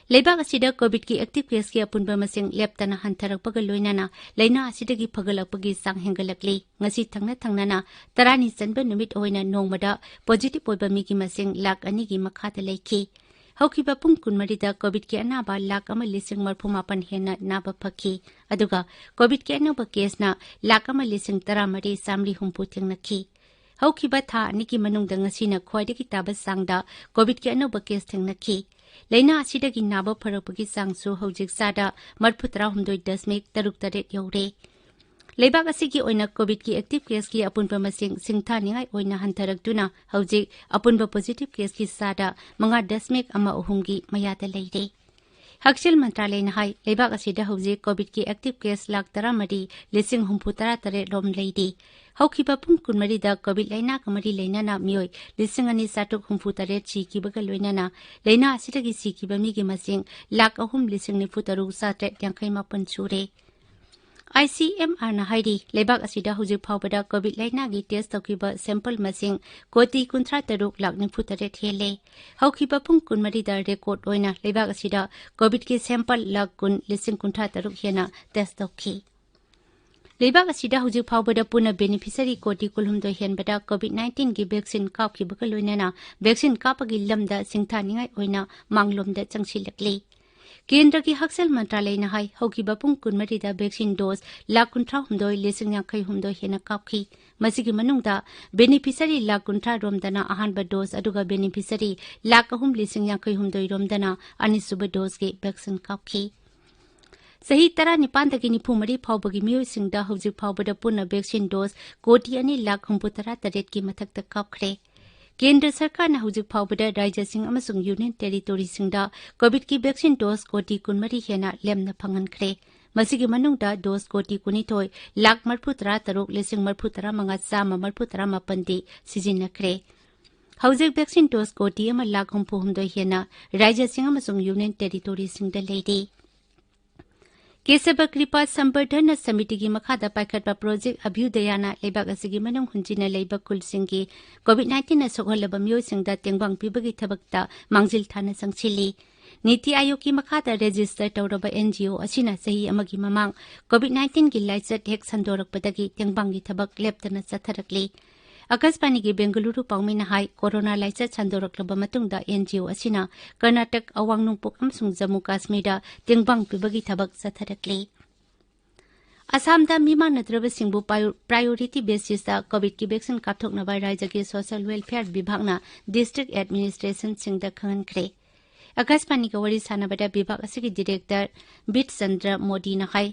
ꯂꯩꯕꯥꯛ ꯑꯁꯤꯗ ꯀꯣꯚꯤꯗꯀꯤ ꯑꯦꯛꯇꯤꯚ ꯀꯦꯁꯀꯤ ꯑꯄꯨꯟꯕ ꯃꯁꯤꯡ ꯂꯦꯞꯇꯅ ꯍꯟꯊꯔꯛꯄꯒ ꯂꯣꯏꯅꯅ ꯂꯥꯏꯅꯥ ꯑꯁꯤꯗꯒꯤ ꯐꯒꯠꯂꯛꯄꯒꯤ ꯆꯥꯡ ꯍꯦꯟꯒꯠꯂꯛꯂꯤ꯫ ꯉꯁꯤ ꯊꯪꯅ ꯊꯪꯅꯅ ꯇꯔꯥꯅꯤ ꯆꯟꯕ ꯅꯨꯃꯤꯠ ꯑꯣꯏꯅ ꯅꯣꯡꯃꯗ ꯄꯣꯖꯤꯇꯤꯚ ꯑꯣꯏꯕ ꯃꯤꯒꯤ ꯃꯁꯤꯡ ꯂꯥꯈ ꯑꯅꯤꯒꯤ ꯃꯈꯥꯗ ꯂꯩꯈꯤ꯫ ꯍꯧꯈꯤꯕ ꯄꯨꯡ ꯀꯨꯟꯃꯔꯤꯗ ꯀꯣꯚꯤꯗꯀꯤ ꯑꯅꯥꯕ ꯂꯥꯈ ꯑꯃ ꯂꯤꯁꯤꯡ ꯃꯔꯤꯐꯨ ꯃꯥꯄꯟ ꯍꯦꯟꯅ ꯅꯥꯕ ꯐꯈꯤ, ꯑꯗꯨꯒ ꯀꯣꯚꯤꯗꯀꯤ ꯑꯅꯧꯕ ꯀꯦꯁꯅ ꯂꯥꯈ ꯑꯃ ꯂꯤꯁꯤꯡ ꯇꯔꯥꯃꯔꯤ ꯆꯥꯃꯔꯤ ꯍꯨꯝꯐꯨ ꯊꯦꯡꯅꯈꯤ꯫ ꯍꯧꯈꯤꯕ ꯊꯥ ꯑꯅꯤꯒꯤ ꯃꯅꯨꯡꯗ ꯉꯁꯤꯅ ꯈ꯭ꯋꯥꯏꯗꯒꯤ ꯇꯥꯕ ꯆꯥꯡꯗ ꯀꯣꯚꯤꯗꯀꯤ ꯑꯅꯧꯕ ꯀꯦꯁ ꯊꯦꯡꯅꯈꯤ꯫ ꯂꯥꯏꯅꯥ ꯑꯁꯤꯗꯒꯤ ꯅꯥꯕ ꯐꯔꯛꯄꯒꯤ ꯆꯥꯡꯁꯨ ꯍꯧꯖꯤꯛ ꯆꯥꯗ ꯃꯔꯤꯐꯨ ꯇꯔꯥꯍꯨꯝꯗꯣꯏ ꯗꯁꯃꯤꯛ ꯇꯔꯨꯛ ꯇꯔꯦꯠ ꯌꯧꯔꯦ꯫ ꯂꯩꯕꯥꯛ ꯑꯁꯤꯒꯤ ꯑꯣꯏꯅ ꯀꯣꯚꯤꯗꯀꯤ ꯑꯦꯛꯇꯤꯚ ꯀꯦꯁꯀꯤ ꯑꯄꯨꯟꯕ ꯃꯁꯤꯡ ꯁꯤꯡꯊꯥꯅꯤꯡꯉꯥꯏ ꯑꯣꯏꯅ ꯍꯟꯊꯔꯛꯇꯨꯅ ꯍꯧꯖꯤꯛ ꯑꯄꯨꯟꯕ ꯄꯣꯖꯤꯇꯤꯚ ꯀꯦꯁꯀꯤ ꯆꯥꯗ ꯃꯉꯥ ꯗꯁꯃꯤꯛ ꯑꯃ ꯑꯍꯨꯝꯒꯤ ꯃꯌꯥꯗ ꯂꯩꯔꯦ꯫ ꯍꯛꯁꯦꯜ ꯃꯟꯇ꯭ꯔꯥꯂꯌꯅ ꯍꯥꯏ, ꯂꯩꯕꯥꯛ ꯑꯁꯤꯗ ꯍꯧꯖꯤꯛ ꯀꯣꯚꯤꯗꯀꯤ ꯑꯦꯛꯇꯤꯚ ꯀꯦꯁ ꯂꯥꯈ ꯇꯔꯥꯃꯔꯤ ꯂꯤꯁꯤꯡ ꯍꯨꯝꯐꯨ ꯇꯔꯥ ꯇꯔꯦꯠ ꯔꯣꯝ ꯂꯩꯔꯤ꯫ ꯍꯧꯈꯤꯕ ꯄꯨꯡ ꯀꯨꯟꯃꯔꯤꯗ ꯀꯣꯚꯤꯗ ꯂꯥꯏꯅꯥꯒ ꯃꯔꯤ ꯂꯩꯅꯅ ꯃꯤꯑꯣꯏ ꯂꯤꯁꯤꯡ ꯑꯅꯤ ꯆꯥꯇ꯭ꯔꯨꯛ ꯍꯨꯝꯐꯨ ꯇꯔꯦꯠ ꯁꯤꯈꯤꯕꯒ ꯂꯣꯏꯅꯅ ꯂꯥꯏꯅꯥ ꯑꯁꯤꯗꯒꯤ ꯁꯤꯈꯤꯕ ꯃꯤꯒꯤ ꯃꯁꯤꯡ ꯂꯥꯈ ꯑꯍꯨꯝ ꯂꯤꯁꯤꯡ ꯅꯤꯐꯨ ꯇꯔꯨꯛ ꯆꯥꯇ꯭ꯔꯦꯠ ꯌꯥꯡꯈꯩ ꯃꯥꯄꯟ ꯁꯨꯔꯦ꯫ ꯑꯥꯏ ꯁꯤ ꯑꯦꯝ ꯑꯥꯔꯅ ꯍꯥꯏꯔꯤ, ꯂꯩꯕꯥꯛ ꯑꯁꯤꯗ ꯍꯧꯖꯤꯛ ꯐꯥꯎꯕꯗ ꯀꯣꯚꯤꯗ ꯂꯥꯏꯅꯥꯒꯤ ꯇꯦꯁ ꯇꯧꯈꯤꯕ ꯁꯦꯝꯄꯜ ꯃꯁꯤꯡ ꯀꯣꯇꯤ ꯀꯨꯟꯊ꯭ꯔꯥ ꯇꯔꯨꯛ ꯂꯥꯈ ꯅꯤꯐꯨ ꯇꯔꯦꯠ ꯍꯦꯜꯂꯦ꯫ ꯍꯧꯈꯤꯕ ꯄꯨꯡ ꯀꯨꯟꯃꯔꯤꯗ ꯔꯦꯀꯣꯔꯗ ꯑꯣꯏꯅ ꯂꯩꯕꯥꯛ ꯑꯁꯤꯗ ꯀꯣꯚꯤꯗꯀꯤ ꯁꯦꯝꯄꯜ ꯂꯥꯈ ꯀꯨꯟ ꯂꯤꯁꯤꯡ ꯀꯨꯟꯊ꯭ꯔꯥ ꯇꯔꯨꯛ ꯍꯦꯟꯅ ꯇꯦꯁ ꯇꯧꯈꯤ꯫ ꯂꯩꯕꯥꯛ ꯑꯁꯤꯗ ꯍꯧꯖꯤꯛ ꯐꯥꯎꯕꯗ ꯄꯨꯟꯅ ꯕꯦꯅꯤꯐꯤꯁꯔꯤ ꯀꯣꯇꯤ ꯀꯨꯟꯍꯨꯝꯗꯣꯏ ꯍꯦꯟꯕꯗ ꯀꯣꯚꯤꯗ ꯅꯥꯏꯟꯇꯤꯟꯒꯤ ꯚꯦꯛꯁꯤꯟ ꯀꯥꯞꯈꯤꯕꯒ ꯂꯣꯏꯅꯅ ꯚꯦꯛꯁꯤꯟ ꯀꯥꯞꯄꯒꯤ ꯂꯝꯗ ꯁꯤꯡꯊꯥꯅꯤꯡꯉꯥꯏ ꯑꯣꯏꯅ ꯃꯥꯡꯂꯣꯝꯗ ꯆꯪꯁꯤꯜꯂꯛꯂꯤ꯫ ꯀꯦꯟꯗ꯭ꯔꯒꯤ ꯍꯛꯁꯦꯜ ꯃꯟꯇ꯭ꯔꯥꯂꯌꯅ ꯍꯥꯏ, ꯍꯧꯈꯤꯕ ꯄꯨꯡ ꯀꯨꯟꯃꯔꯤꯗ ꯚꯦꯛꯁꯤꯟ ꯗꯣꯁ ꯂꯥꯈ ꯀꯨꯟꯊ꯭ꯔꯥꯍꯨꯝꯗꯣꯏ ꯂꯤꯁꯤꯡ ꯌꯥꯡꯈꯩ ꯍꯨꯝꯗꯣꯏ ꯍꯦꯟꯅ ꯀꯥꯞꯈꯤ꯫ ꯃꯁꯤꯒꯤ ꯃꯅꯨꯡꯗ ꯕꯦꯅꯤꯐꯤꯁꯔꯤ ꯂꯥꯈ ꯀꯨꯟꯊ꯭ꯔꯥ ꯔꯣꯝꯗꯅ ꯑꯍꯥꯟꯕ ꯗꯣꯁ, ꯑꯗꯨꯒ ꯕꯦꯅꯤꯐꯤꯁꯔꯤ ꯂꯥꯈ ꯑꯍꯨꯝ ꯂꯤꯁꯤꯡ ꯌꯥꯡꯈꯩ ꯍꯨꯝꯗꯣꯏ ꯔꯣꯝꯗꯅ ꯑꯅꯤꯁꯨꯕ ꯗꯣꯁꯀꯤ ꯚꯦꯛꯁꯤꯟ ꯀꯥꯞꯈꯤ꯫ ꯆꯍꯤ ꯇꯔꯥꯅꯤꯄꯥꯟꯗꯒꯤ ꯅꯤꯐꯨ ꯃꯔꯤ ꯐꯥꯎꯕꯒꯤ ꯃꯤꯑꯣꯏꯁꯤꯡꯗ ꯍꯧꯖꯤꯛ ꯐꯥꯎꯕꯗ ꯄꯨꯟꯅ ꯚꯦꯛꯁꯤꯟ ꯗꯣꯁ ꯀꯣꯇꯤ ꯑꯅꯤ ꯂꯥꯈ ꯍꯨꯝꯐꯨ ꯇꯔꯥ ꯇꯔꯦꯠꯀꯤ ꯃꯊꯛꯇ ꯀꯥꯞꯈ꯭ꯔꯦ꯫ ꯀꯦꯟꯗ꯭ꯔ ꯁꯔꯀꯥꯔꯅ ꯍꯧꯖꯤꯛ ꯐꯥꯎꯕꯗ ꯔꯥꯖ꯭ꯌꯁꯤꯡ ꯑꯃꯁꯨꯡ ꯌꯨꯅꯤꯌꯟ ꯇꯦꯔꯤꯇꯣꯔꯤꯁꯤꯡꯗ ꯀꯣꯚꯤꯗꯀꯤ ꯚꯦꯛꯁꯤꯟ ꯗꯣꯁ ꯀꯣꯇꯤ ꯀꯨꯟꯃꯔꯤ ꯍꯦꯟꯅ ꯂꯦꯝꯅ ꯐꯪꯍꯟꯈ꯭ꯔꯦ꯫ ꯃꯁꯤꯒꯤ ꯃꯅꯨꯡꯗ ꯗꯣꯁ ꯀꯣꯇꯤ ꯀꯨꯟꯅꯤꯊꯣꯏ ꯂꯥꯈ ꯃꯔꯤꯐꯨ ꯇꯔꯥ ꯇꯔꯨꯛ ꯂꯤꯁꯤꯡ ꯃꯔꯤꯐꯨ ꯇꯔꯥ ꯃꯉꯥ ꯆꯥꯝꯃ ꯃꯔꯤꯐꯨ ꯇꯔꯥ ꯃꯥꯄꯟꯗꯤ ꯁꯤꯖꯤꯟꯅꯈ꯭ꯔꯦ꯫ ꯍꯧꯖꯤꯛ ꯚꯦꯛꯁꯤꯟ ꯗꯣꯁ ꯀꯣꯇꯤ ꯑꯃ ꯂꯥꯈ ꯍꯨꯝꯐꯨ ꯍꯨꯝꯗꯣꯏ ꯍꯦꯟꯅ ꯔꯥꯖ꯭ꯌꯁꯤꯡ ꯑꯃꯁꯨꯡ ꯌꯨꯅꯤꯌꯟ ꯇꯦꯔꯤꯇꯣꯔꯤꯁꯤꯡꯗ ꯂꯩꯔꯤ꯫ ꯀꯦꯁꯕ ꯀ꯭ꯔꯤꯄꯥ ꯁꯝꯕꯔꯙꯟ ꯁꯃꯤꯇꯤꯒꯤ ꯃꯈꯥꯗ ꯄꯥꯏꯈꯠꯄ ꯄ꯭ꯔꯣꯖꯦꯛ ꯑꯚ꯭ꯌꯨꯗꯌꯥꯅ ꯂꯩꯕꯥꯛ ꯑꯁꯤꯒꯤ ꯃꯅꯨꯡ ꯍꯨꯟꯖꯤꯟꯅ ꯂꯩꯕ ꯈꯨꯜꯁꯤꯡꯒꯤ ꯀꯣꯚꯤꯗ ꯅꯥꯏꯟꯇꯤꯟꯅ ꯁꯣꯛꯍꯜꯂꯕ ꯃꯤꯑꯣꯏꯁꯤꯡꯗ ꯇꯦꯡꯕꯥꯡ ꯄꯤꯕꯒꯤ ꯊꯕꯛꯇ ꯃꯥꯡꯖꯤꯜ ꯊꯥꯅ ꯆꯪꯁꯤꯜꯂꯤ꯫ ꯅꯤꯇꯤ ꯑꯥꯌꯣꯒꯀꯤ ꯃꯈꯥꯗ ꯔꯦꯖꯤꯁꯇꯔ ꯇꯧꯔꯕ ꯑꯦꯟ ꯖꯤ ꯑꯣ ꯑꯁꯤꯅ ꯆꯍꯤ ꯑꯃꯒꯤ ꯃꯃꯥꯡ ꯀꯣꯚꯤꯗ ꯅꯥꯏꯟꯇꯤꯟꯒꯤ ꯂꯥꯏꯆꯠ ꯍꯦꯛ ꯁꯟꯗꯣꯔꯛꯄꯗꯒꯤ ꯇꯦꯡꯕꯥꯡꯒꯤ ꯊꯕꯛ ꯂꯦꯞꯇꯅ ꯆꯠꯊꯔꯛꯂꯤ꯫ ꯑꯀꯥꯁꯕꯥꯅꯤꯒꯤ ꯕꯦꯡꯒꯂꯨꯔꯨ ꯄꯥꯎꯃꯤꯅ ꯍꯥꯏ, ꯀꯣꯔꯣꯅꯥ ꯂꯥꯏꯆꯠ ꯁꯟꯗꯣꯔꯛꯂꯕ ꯃꯇꯨꯡꯗ ꯑꯦꯟ ꯖꯤ ꯑꯣ ꯑꯁꯤꯅ ꯀꯔꯅꯥꯇꯛ, ꯑꯋꯥꯡ ꯅꯣꯡꯄꯣꯛ ꯑꯃꯁꯨꯡ ꯖꯝꯃꯨ ꯀꯥꯁꯃꯤꯔꯗ ꯇꯦꯡꯕꯥꯡ ꯄꯤꯕꯒꯤ ꯊꯕꯛ ꯆꯠꯊꯔꯛꯂꯤ꯫ ꯑꯁꯥꯝꯗ ꯃꯤ ꯃꯥꯟꯅꯗ꯭ꯔꯕꯁꯤꯡꯕꯨ ꯄꯥꯏ-, ꯄ꯭ꯔꯥꯏꯑꯣꯔꯤꯇꯤ ꯕꯦꯁꯤꯁꯇ ꯀꯣꯚꯤꯗꯀꯤ ꯚꯦꯛꯁꯤꯟ ꯀꯥꯞꯊꯣꯛꯅꯕ ꯔꯥꯖ꯭ꯌꯒꯤ ꯁꯣꯁꯤꯌꯦꯜ ꯋꯦꯜꯐꯤꯌꯔ ꯕꯤꯚꯥꯒꯅ ꯗꯤꯁꯇ꯭ꯔꯤꯛ ꯑꯦꯗꯃꯤꯅꯤꯁꯇ꯭ꯔꯦꯁꯟꯁꯤꯡꯗ ꯈꯪꯍꯟꯈ꯭ꯔꯦ꯫ ꯑꯀꯥꯁꯕꯥꯅꯤꯒ ꯋꯥꯔꯤ ꯁꯥꯟꯅꯕꯗ ꯕꯤꯚꯥꯒ ꯑꯁꯤꯒꯤ ꯗꯤꯔꯦꯛꯇꯔ ꯕꯤꯠ ꯆꯟꯗ꯭ꯔ ꯃꯣꯗꯤꯅ ꯍꯥꯏ,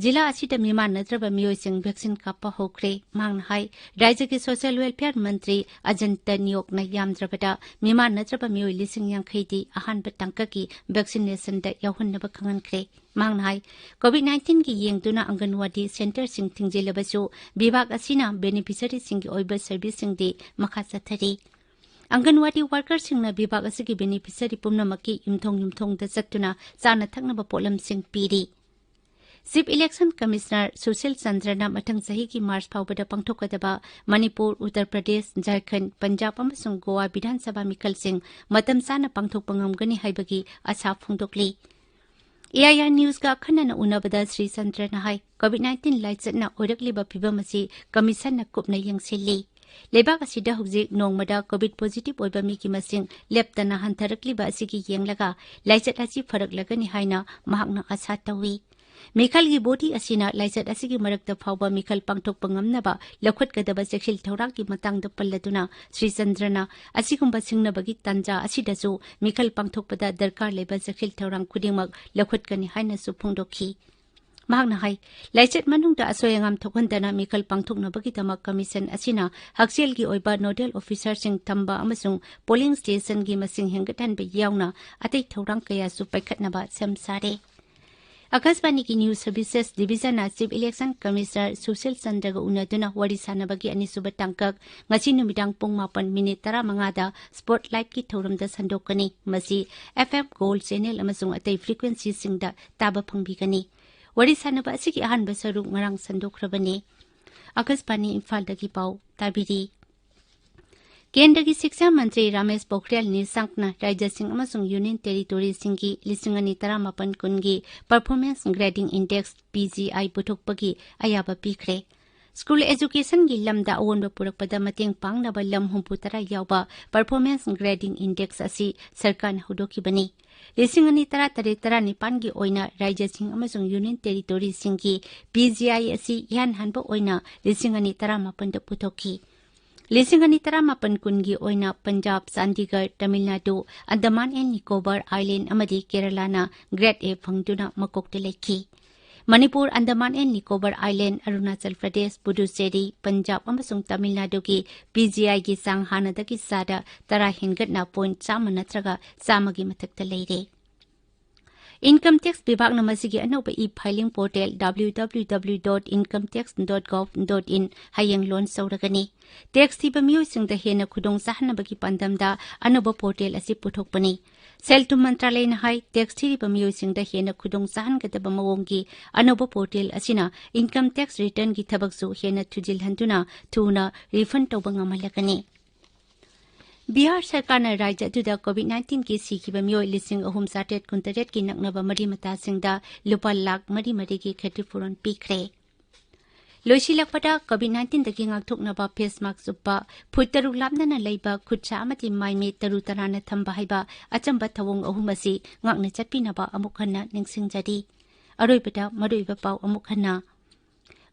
ꯖꯤꯂꯥ ꯑꯁꯤꯗ ꯃꯤ ꯃꯥꯟꯅꯗ꯭ꯔꯕ ꯃꯤꯑꯣꯏꯁꯤꯡ ꯚꯦꯛꯁꯤꯟ ꯀꯥꯞꯄ ꯍꯧꯈ꯭ꯔꯦ꯫ ꯃꯍꯥꯛꯅ ꯍꯥꯏ, ꯔꯥꯖ꯭ꯌꯒꯤ ꯁꯣꯁꯤꯌꯦꯜ ꯋꯦꯜꯐꯤꯌꯔ ꯃꯟꯇ꯭ꯔꯤ ꯑꯖꯟꯇ ꯅꯤꯌꯣꯛꯅ ꯌꯥꯝꯗ꯭ꯔꯕꯗ ꯃꯤ ꯃꯥꯟꯅꯗ꯭ꯔꯕ ꯃꯤꯑꯣꯏ ꯂꯤꯁꯤꯡ ꯌꯥꯡꯈꯩꯗꯤ ꯑꯍꯥꯟꯕ ꯇꯥꯡꯀꯛꯀꯤ ꯚꯦꯛꯁꯤꯅꯦꯁꯟꯗ ꯌꯥꯎꯍꯟꯅꯕ ꯈꯪꯍꯟꯈ꯭ꯔꯦ꯫ ꯃꯍꯥꯛꯅ ꯍꯥꯏ, ꯀꯣꯚꯤꯗ ꯅꯥꯏꯟꯇꯤꯟꯒꯤ ꯌꯦꯡꯗꯨꯅ ꯑꯪꯒꯟꯋꯥꯗꯤ ꯁꯦꯟꯇꯔꯁꯤꯡ ꯊꯤꯡꯖꯤꯜꯂꯕꯁꯨ ꯕꯤꯚꯥꯒ ꯑꯁꯤꯅ ꯕꯦꯅꯤꯐꯤꯁꯔꯤꯁꯤꯡꯒꯤ ꯑꯣꯏꯕ ꯁꯔꯚꯤꯁꯁꯤꯡꯗꯤ ꯃꯈꯥ ꯆꯠꯊꯔꯤ꯫ ꯑꯪꯒꯟꯋꯥꯗꯤ ꯋꯥꯔꯀꯔꯁꯤꯡꯅ ꯕꯤꯚꯥꯒ ꯑꯁꯤꯒꯤ ꯕꯦꯅꯤꯐꯤꯁꯔꯤ ꯄꯨꯝꯅꯃꯛꯀꯤ ꯌꯨꯝꯊꯣꯡ ꯌꯨꯝꯊꯣꯡꯗ ꯆꯠꯇꯨꯅ ꯆꯥꯅ ꯊꯛꯅꯕ ꯄꯣꯠꯂꯝꯁꯤꯡ ꯄꯤꯔꯤ꯫ ꯆꯤꯐ ꯏꯂꯦꯛꯁꯟ ꯀꯃꯤꯁꯅꯔ ꯁꯨꯁꯤꯜ ꯆꯟꯗ꯭ꯔꯅ ꯃꯊꯪ ꯆꯍꯤꯒꯤ ꯃꯥꯔꯆ ꯐꯥꯎꯕꯗ ꯄꯥꯡꯊꯣꯛꯀꯗꯕ ꯃꯅꯤꯄꯨꯔ, ꯎꯠꯇꯔ ꯄ꯭ꯔꯗꯦꯁ, ꯖꯥꯔꯈꯟꯗ, ꯄꯟꯖꯥꯕ ꯑꯃꯁꯨꯡ ꯒꯣꯋꯥ ꯕꯤꯙꯥꯟ ꯁꯚꯥ ꯃꯤꯈꯜꯁꯤꯡ ꯃꯇꯝ ꯆꯥꯅ ꯄꯥꯡꯊꯣꯛꯄ ꯉꯝꯒꯅꯤ ꯍꯥꯏꯕꯒꯤ ꯑꯁꯥ ꯐꯣꯡꯗꯣꯛꯂꯤ꯫ ꯑꯦ ꯑꯥꯏ ꯑꯥꯔ ꯅ꯭ꯌꯨꯁꯀ ꯑꯈꯟꯅꯅ ꯎꯅꯕꯗ ꯁ꯭ꯔꯤ ꯆꯟꯗ꯭ꯔꯅ ꯍꯥꯏ, ꯀꯣꯚꯤꯗ ꯅꯥꯏꯟꯇꯤꯟ ꯂꯥꯏꯆꯠꯅ ꯑꯣꯏꯔꯛꯂꯤꯕ ꯐꯤꯚꯝ ꯑꯁꯤ ꯀꯃꯤꯁꯟꯅ ꯀꯨꯞꯅ ꯌꯦꯡꯁꯤꯜꯂꯤ꯫ ꯂꯩꯕꯥꯛ ꯑꯁꯤꯗ ꯍꯧꯖꯤꯛ ꯅꯣꯡꯃꯗ ꯀꯣꯚꯤꯗ ꯄꯣꯖꯤꯇꯤꯚ ꯑꯣꯏꯕ ꯃꯤꯒꯤ ꯃꯁꯤꯡ ꯂꯦꯞꯇꯅ ꯍꯟꯊꯔꯛꯂꯤꯕ ꯑꯁꯤꯒꯤ ꯌꯦꯡꯂꯒ ꯂꯥꯏꯆꯠ ꯑꯁꯤ ꯐꯔꯛꯂꯒꯅꯤ ꯍꯥꯏꯅ ꯃꯍꯥꯛꯅ ꯑꯥꯁꯥ ꯇꯧꯏ꯫ ꯃꯤꯈꯜꯒꯤ ꯕꯣꯗꯤ ꯑꯁꯤꯅ ꯂꯥꯏꯆꯠ ꯑꯁꯤꯒꯤ ꯃꯔꯛꯇ ꯐꯥꯎꯕ ꯃꯤꯈꯜ ꯄꯥꯡꯊꯣꯛꯄ ꯉꯝꯅꯕ ꯂꯧꯈꯠꯀꯗꯕ ꯆꯦꯛꯁꯤꯜ ꯊꯧꯔꯥꯡꯒꯤ ꯃꯇꯥꯡꯗ ꯄꯜꯂꯗꯨꯅ ꯁ꯭ꯔꯤ ꯆꯟꯗ꯭ꯔꯅ ꯑꯁꯤꯒꯨꯝꯕ ꯁꯤꯡꯅꯕꯒꯤ ꯇꯥꯟꯖꯥ ꯑꯁꯤꯗꯁꯨ ꯃꯤꯈꯜ ꯄꯥꯡꯊꯣꯛꯄꯗ ꯗꯔꯀꯥꯔ ꯂꯩꯕ ꯆꯦꯛꯁꯤꯜ ꯊꯧꯔꯥꯡ ꯈꯨꯗꯤꯡꯃꯛ ꯂꯧꯈꯠꯀꯅꯤ ꯍꯥꯏꯅꯁꯨ ꯐꯣꯡꯗꯣꯛꯈꯤ꯫ ꯃꯍꯥꯛꯅ ꯍꯥꯏ, ꯂꯥꯏꯆꯠ ꯃꯅꯨꯡꯗ ꯑꯁꯣꯏ ꯑꯉꯥꯝ ꯊꯣꯛꯍꯟꯗꯅ ꯃꯤꯈꯜ ꯄꯥꯡꯊꯣꯛꯅꯕꯒꯤꯗꯃꯛ ꯀꯃꯤꯁꯟ ꯑꯁꯤꯅ ꯍꯛꯁꯦꯜꯒꯤ ꯑꯣꯏꯕ ꯅꯣꯗꯦꯜ ꯑꯣꯐꯤꯁꯥꯔꯁꯤꯡ ꯊꯝꯕ ꯑꯃꯁꯨꯡ ꯄꯣꯂꯤꯡ ꯁ꯭ꯇꯦꯁꯟꯒꯤ ꯃꯁꯤꯡ ꯍꯦꯟꯒꯠꯍꯟꯕ ꯌꯥꯎꯅ ꯑꯇꯩ ꯊꯧꯔꯥꯡ ꯀꯌꯥꯁꯨ ꯄꯥꯏꯈꯠꯅꯕ ꯁꯦꯝ ꯁꯥꯔꯦ꯫ ꯑꯀꯥꯁꯕꯥꯅꯤꯒꯤ ꯅ꯭ꯌꯨꯁ ꯁꯔꯚꯤꯁꯦꯁ ꯗꯤꯕꯤꯖꯟꯅ ꯆꯤꯐ ꯏꯂꯦꯛꯁꯟ ꯀꯃꯤꯁꯅꯔ ꯁꯨꯁꯤꯜ ꯆꯟꯗ꯭ꯔꯒ ꯎꯅꯗꯨꯅ ꯋꯥꯔꯤ ꯁꯥꯟꯅꯕꯒꯤ ꯑꯅꯤꯁꯨꯕ ꯇꯥꯡꯀꯛ ꯉꯁꯤ ꯅꯨꯃꯤꯗꯥꯡ ꯄꯨꯡ ꯃꯥꯄꯟ ꯃꯤꯅꯤꯠ ꯇꯔꯥꯃꯉꯥꯗ ꯁ꯭ꯄꯣꯠꯂꯥꯏꯠꯀꯤ ꯊꯧꯔꯝꯗ ꯁꯟꯗꯣꯛꯀꯅꯤ꯫ ꯃꯁꯤ ꯑꯦꯐ ꯑꯦꯝ ꯒꯣꯜꯗ ꯆꯦꯅꯦꯜ ꯑꯃꯁꯨꯡ ꯑꯇꯩ ꯐ꯭ꯔꯤꯀ꯭ꯋꯦꯟꯁꯤꯁꯤꯡꯗ ꯇꯥꯕ ꯐꯪꯕꯤꯒꯅꯤ꯫ ꯋꯥꯔꯤ ꯁꯥꯟꯅꯕ ꯑꯁꯤꯒꯤ ꯑꯍꯥꯟꯕ ꯁꯔꯨꯛ ꯉꯔꯥꯡ ꯁꯟꯗꯣꯛꯈ꯭ꯔꯕꯅꯤ꯫ ꯑꯀꯥꯁꯕꯥꯅꯤ ꯏꯝꯐꯥꯜꯗꯒꯤ ꯄꯥꯎ ꯇꯥꯕꯤꯔꯤ꯫ ꯀꯦꯟꯗ꯭ꯔꯒꯤ ꯁꯤꯛꯁꯥ ꯃꯟꯇ꯭ꯔꯤ ꯔꯥꯃꯦꯁ ꯄꯣꯈ꯭ꯔꯤꯌꯥꯜ ꯅꯤꯁꯥꯡꯛꯅ ꯔꯥꯖ꯭ꯌꯁꯤꯡ ꯑꯃꯁꯨꯡ ꯌꯨꯅꯤꯌꯟ ꯇꯦꯔꯤꯇꯣꯔꯤꯁꯤꯡꯒꯤ ꯂꯤꯁꯤꯡ ꯑꯅꯤ ꯇꯔꯥꯃꯥꯄꯟ ꯀꯨꯟꯒꯤ performance grading index, P G I, ꯄꯨꯊꯣꯛꯄꯒꯤ ꯑꯌꯥꯕ ꯄꯤꯈ꯭ꯔꯦ꯫ ꯁ꯭ꯀꯨꯜ ꯑꯦꯖꯨꯀꯦꯁꯟꯒꯤ ꯂꯝꯗ ꯑꯑꯣꯟꯕ ꯄꯨꯔꯛꯄꯗ ꯃꯇꯦꯡ ꯄꯥꯡꯅꯕ ꯂꯝ ꯍꯨꯝꯐꯨ ꯇꯔꯥ ꯌꯥꯎꯕ ꯄꯔꯐꯣꯔꯃꯦꯟꯁ ꯒ꯭ꯔꯦꯗꯤꯡ ꯏꯟꯗꯦꯛꯁ ꯑꯁꯤ ꯁꯔꯀꯥꯔꯅ ꯍꯧꯗꯣꯛꯈꯤꯕꯅꯤ꯫ ꯂꯤꯁꯤꯡ ꯑꯅꯤ ꯇꯔꯥ ꯇꯔꯦꯠ ꯇꯔꯥꯅꯤꯄꯥꯟꯒꯤ ꯑꯣꯏꯅ ꯔꯥꯖ꯭ꯌꯁꯤꯡ ꯑꯃꯁꯨꯡ ꯌꯨꯅꯤꯌꯟ ꯇꯦꯔꯤꯇꯣꯔꯤꯁꯤꯡꯒꯤ ꯄꯤ ꯖꯤ ꯑꯥꯏ ꯑꯁꯤ ꯏꯍꯥꯟ ꯍꯥꯟꯕ ꯑꯣꯏꯅ ꯂꯤꯁꯤꯡ ꯑꯅꯤ ꯇꯔꯥꯃꯥꯄꯟꯗ ꯄꯨꯊꯣꯛꯈꯤ꯫ ꯂꯤꯁꯤꯡ ꯑꯅꯤ ꯇꯔꯥꯃꯥꯄꯟ ꯀꯨꯟꯒꯤ ꯑꯣꯏꯅ ꯄꯟꯖꯥꯕ, ꯆꯥꯟꯗꯤꯒꯔ, ꯇꯥꯃꯤꯜ ꯅꯥꯗꯨ, ꯑꯟꯗꯃꯥꯟ ꯑꯦꯟ ꯅꯤꯀꯣꯕꯔ ꯑꯥꯏꯂꯦꯟ ꯑꯃꯗꯤ ꯀꯦꯔꯂꯥꯅ ꯒ꯭ꯔꯦꯗ ꯑꯦ ꯐꯪꯗꯨꯅ ꯃꯀꯣꯛꯇ ꯂꯩꯈꯤ꯫ ꯃꯅꯤꯄꯨꯔ, ꯑꯟꯗꯃꯥꯟ ꯑꯦꯟ ꯅꯤꯀꯣꯕꯔ ꯑꯥꯏꯂꯦꯟ, ꯑꯔꯨꯅꯥꯆꯜ ꯄ꯭ꯔꯗꯦꯁ, ꯄꯨꯗꯨꯆꯦꯔꯤ, ꯄꯟꯖꯥꯕ ꯑꯃꯁꯨꯡ ꯇꯥꯃꯤꯜ ꯅꯥꯗꯨꯒꯤ ꯄꯤ ꯖꯤ ꯑꯥꯏꯒꯤ ꯆꯥꯡ ꯍꯥꯟꯅꯗꯒꯤ ꯆꯥꯗ ꯇꯔꯥ ꯍꯦꯟꯒꯠꯅ ꯄꯣꯏꯟꯠ ꯆꯥꯝꯃ ꯅꯠꯇ꯭ꯔꯒ ꯆꯥꯝꯃꯒꯤ ꯃꯊꯛꯇ ꯂꯩꯔꯦ꯫ ꯏꯟꯀꯝ ꯇꯦꯛꯁ ꯕꯤꯚꯥꯒꯅ ꯃꯁꯤꯒꯤ ꯑꯅꯧꯕ e filing portal, W W W dot income tax dot gov dot in, ꯍꯌꯦꯡ ꯂꯣꯟꯆ ꯇꯧꯔꯒꯅꯤ꯫ ꯇꯦꯛꯁ ꯊꯤꯕ ꯃꯤꯑꯣꯏꯁꯤꯡꯗ ꯍꯦꯟꯅ ꯈꯨꯗꯣꯡ ꯆꯥꯍꯟꯅꯕꯒꯤ ꯄꯥꯟꯗꯝꯗ ꯑꯅꯧꯕ ꯄꯣꯔꯇꯦꯜ ꯑꯁꯤ ꯄꯨꯊꯣꯛꯄꯅꯤ꯫ ꯁꯦꯜ ꯊꯨꯝ ꯃꯟꯇ꯭ꯔꯥꯂꯌꯅ ꯍꯥꯏ, ꯇꯦꯛꯁ ꯊꯤꯔꯤꯕ ꯃꯤꯑꯣꯏꯁꯤꯡꯗ ꯍꯦꯟꯅ ꯈꯨꯗꯣꯡ ꯆꯥꯍꯟꯒꯗꯕ ꯃꯑꯣꯡꯒꯤ ꯑꯅꯧꯕ ꯄꯣꯔꯇꯦꯜ ꯑꯁꯤꯅ ꯏꯟꯀꯝ ꯇꯦꯛꯁ ꯔꯤꯇꯔꯟꯒꯤ ꯊꯕꯛꯁꯨ ꯍꯦꯟꯅ ꯊꯨꯖꯤꯜꯍꯟꯗꯨꯅ ꯊꯨꯅ ꯔꯤꯐꯟ ꯇꯧꯕ ꯉꯝꯍꯜꯂꯒꯅꯤ꯫ ꯕꯤꯍꯥꯔ ꯁꯔꯀꯥꯔꯅ ꯔꯥꯖ꯭ꯌ ꯑꯗꯨꯗ ꯀꯣꯚꯤꯗ ꯅꯥꯏꯟꯇꯤꯟꯒꯤ ꯁꯤꯈꯤꯕ ꯃꯤꯑꯣꯏ ꯂꯤꯁꯤꯡ ꯑꯍꯨꯝ ꯆꯥꯇ꯭ꯔꯦꯠ ꯀꯨꯟꯇꯔꯦꯠꯀꯤ ꯅꯛꯅꯕ ꯃꯔꯤ ꯃꯇꯥꯁꯤꯡꯗ ꯂꯨꯄꯥ ꯂꯥꯈ ꯃꯔꯤ ꯃꯔꯤꯒꯤ ꯈꯦꯇ꯭ꯔꯤꯄꯨꯔꯣꯟ ꯄꯤꯈ꯭ꯔꯦ꯫ ꯂꯣꯏꯁꯤꯜꯂꯛꯄꯗ, ꯀꯣꯚꯤꯗ ꯅꯥꯏꯟꯇꯤꯟꯗꯒꯤ ꯉꯥꯛꯊꯣꯛꯅꯕ ꯐꯦꯁ ꯃꯥꯛꯁ ꯎꯞꯄ, ꯐꯨꯠ ꯇꯔꯨꯛ ꯂꯥꯞꯅꯅ ꯂꯩꯕ, ꯈꯨꯠ ꯁꯥ ꯑꯃꯗꯤ ꯃꯥꯏ ꯃꯤꯠ ꯇꯔꯨ ꯇꯔꯥꯅ ꯊꯝꯕ ꯍꯥꯏꯕ ꯑꯆꯝꯕ ꯊꯧꯑꯣꯡ ꯑꯍꯨꯝ ꯑꯁꯤ ꯉꯥꯛꯅ ꯆꯠꯄꯤꯅꯕ ꯑꯃꯨꯛ ꯍꯟꯅ ꯅꯤꯡꯁꯤꯡꯖꯔꯤ꯫ ꯑꯔꯣꯏꯕꯗ ꯃꯔꯨꯑꯣꯏꯕ ꯄꯥꯎ ꯑꯃꯨꯛ ꯍꯟꯅ꯫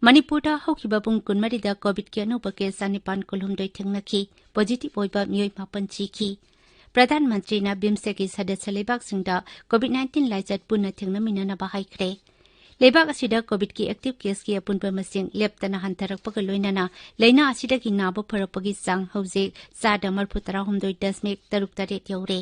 ꯃꯅꯤꯄꯨꯔꯗ ꯍꯧꯈꯤꯕ ꯄꯨꯡ ꯀꯨꯟꯃꯔꯤꯗ ꯀꯣꯚꯤꯗꯀꯤ ꯑꯅꯧꯕ ꯀꯦꯁ ꯆꯥꯅꯤꯄꯥꯟ ꯀꯨꯟꯍꯨꯝꯗꯣꯏ ꯊꯦꯡꯅꯈꯤ꯫ ꯄꯣꯖꯤꯇꯤꯚ ꯑꯣꯏꯕ ꯃꯤꯑꯣꯏ ꯃꯥꯄꯟ ꯁꯤꯈꯤ꯫ ꯄ꯭ꯔꯙꯥꯟ ꯃꯟꯇ꯭ꯔꯤꯅ ꯕꯤꯝꯁꯇꯦꯛꯀꯤ ꯁꯗꯁ꯭ꯌ ꯂꯩꯕꯥꯛꯁꯤꯡꯗ ꯀꯣꯚꯤꯗ ꯅꯥꯏꯟꯇꯤꯟ ꯂꯥꯏꯆꯠ ꯄꯨꯟꯅ ꯊꯦꯡꯅꯃꯤꯟꯅꯅꯕ ꯍꯥꯏꯈ꯭ꯔꯦ꯫ ꯂꯩꯕꯥꯛ ꯑꯁꯤꯗ ꯀꯣꯚꯤꯗꯀꯤ ꯑꯦꯛꯇꯤꯚ ꯀꯦꯁꯀꯤ ꯑꯄꯨꯟꯕ ꯃꯁꯤꯡ ꯂꯦꯞꯇꯅ ꯍꯟꯊꯔꯛꯄꯒ ꯂꯣꯏꯅꯅ ꯂꯥꯏꯅꯥ ꯑꯁꯤꯗꯒꯤ ꯅꯥꯕ ꯐꯔꯛꯄꯒꯤ ꯆꯥꯡ ꯍꯧꯖꯤꯛ ꯆꯥꯗ ꯃꯔꯤꯐꯨ ꯇꯔꯥꯍꯨꯝꯗꯣꯏ ꯗꯁꯃꯤꯛ ꯇꯔꯨꯛ ꯇꯔꯦꯠ ꯌꯧꯔꯦ꯫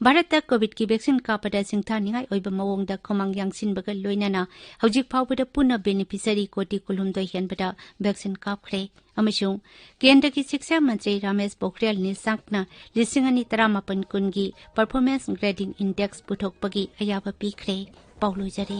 ꯚꯥꯔꯠꯇ ꯀꯣꯚꯤꯗꯀꯤ ꯚꯦꯛꯁꯤꯟ ꯀꯥꯞꯄꯗ ꯁꯤꯡꯊꯥꯅꯤꯡꯉꯥꯏ ꯑꯣꯏꯕ ꯃꯑꯣꯡꯗ ꯈꯨꯃꯥꯡ ꯌꯥꯡꯁꯤꯟꯕꯒ ꯂꯣꯏꯅꯅ ꯍꯧꯖꯤꯛ ꯐꯥꯎꯕꯗ ꯄꯨꯟꯅ ꯕꯦꯅꯤꯐꯤꯁꯔꯤ ꯀꯣꯇꯤ ꯀꯨꯟꯍꯨꯝꯗꯣꯏ ꯍꯦꯟꯕꯗ ꯚꯦꯛꯁꯤꯟ ꯀꯥꯞꯈ꯭ꯔꯦ ꯑꯃꯁꯨꯡ ꯀꯦꯟꯗ꯭ꯔꯒꯤ ꯁꯤꯛꯁꯥ ꯃꯟꯇ꯭ꯔꯤ ꯔꯥꯃꯦꯁ ꯄꯣꯈ꯭ꯔꯤꯌꯥꯜ ꯅꯤꯁꯥꯡꯛꯅ ꯂꯤꯁꯤꯡ ꯑꯅꯤ ꯇꯔꯥꯃꯥꯄꯟ ꯀꯨꯟꯒꯤ ꯄꯔꯐꯣꯔꯃꯦꯟꯁ ꯒ꯭ꯔꯦꯗꯤꯡ ꯏꯟꯗꯦꯛꯁ ꯄꯨꯊꯣꯛꯄꯒꯤ ꯑꯌꯥꯕ ꯄꯤꯈ꯭ꯔꯦ꯫ ꯄꯥꯎ ꯂꯣꯏꯖꯔꯦ꯫